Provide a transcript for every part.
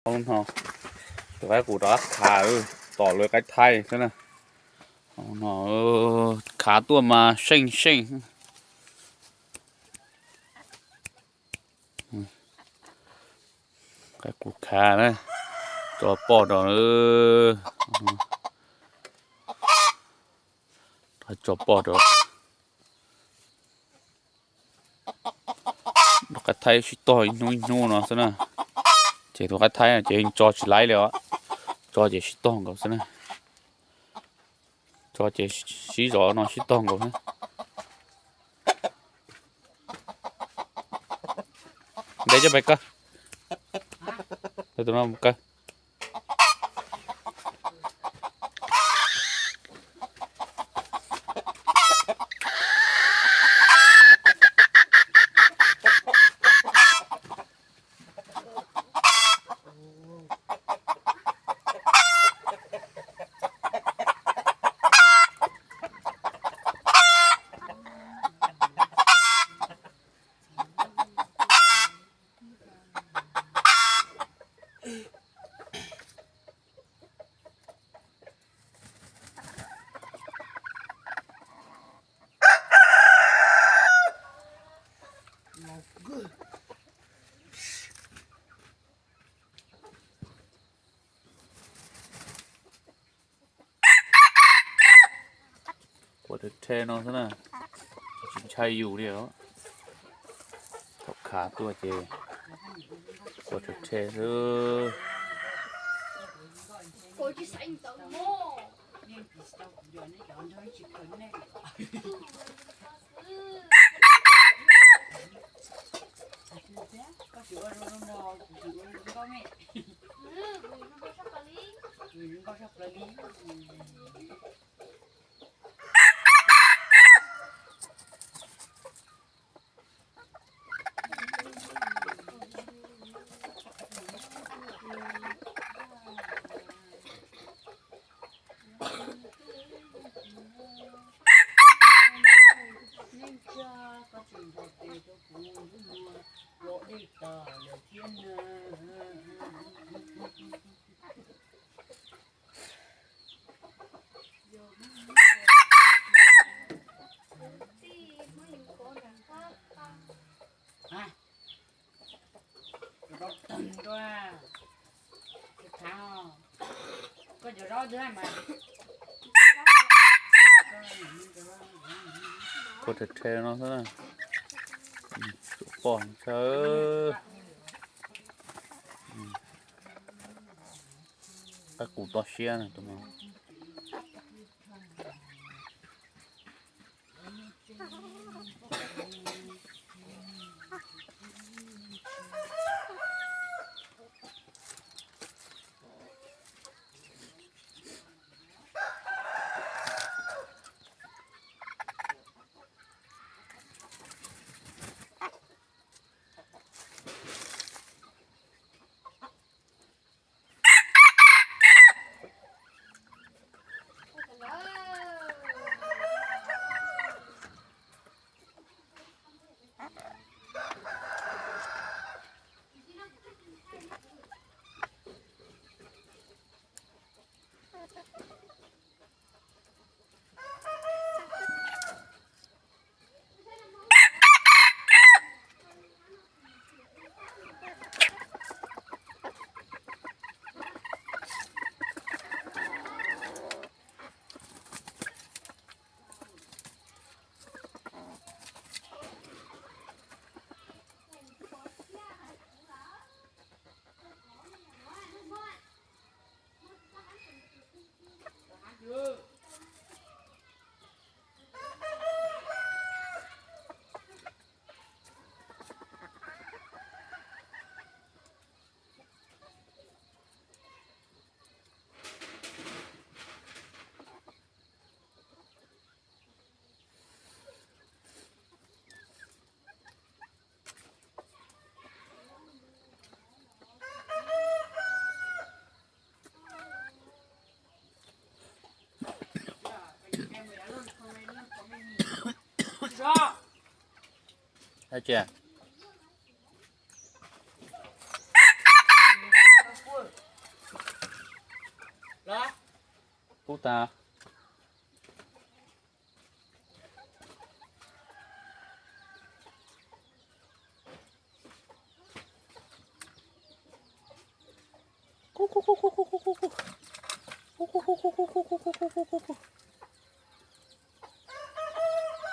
No, tus qaib qus rov qab khav, tom lawv qaib thaib xwb na. No, khav tuaj mas seej seej. Qaib qus khav na, tso poj rau. Tso poj rau. Tus qaib thaib sib tog ib hnub ib hnub no xwb na. Ces tus qaib thaib ces tso tsis laib li os. Tso ces sib tog nkaus xwb na. Tso ces sib zov no sib tog nkaus xwb. Nte coj pais kaw. Tus no mus kaw. Qua rhe rhe no xwb na, tsis ntshai yus li os. Thaum khav tuaj ces qua rhe rhe xwb. Qua rhe rhe no xwb na. Tsum poj ntshaw. Qaib qus toj siab na tus no. Hais tias Kub tag.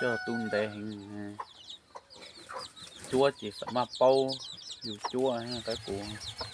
Coj tu ntev heev, cuab ces xam maj paub yus cuab, qab kuv.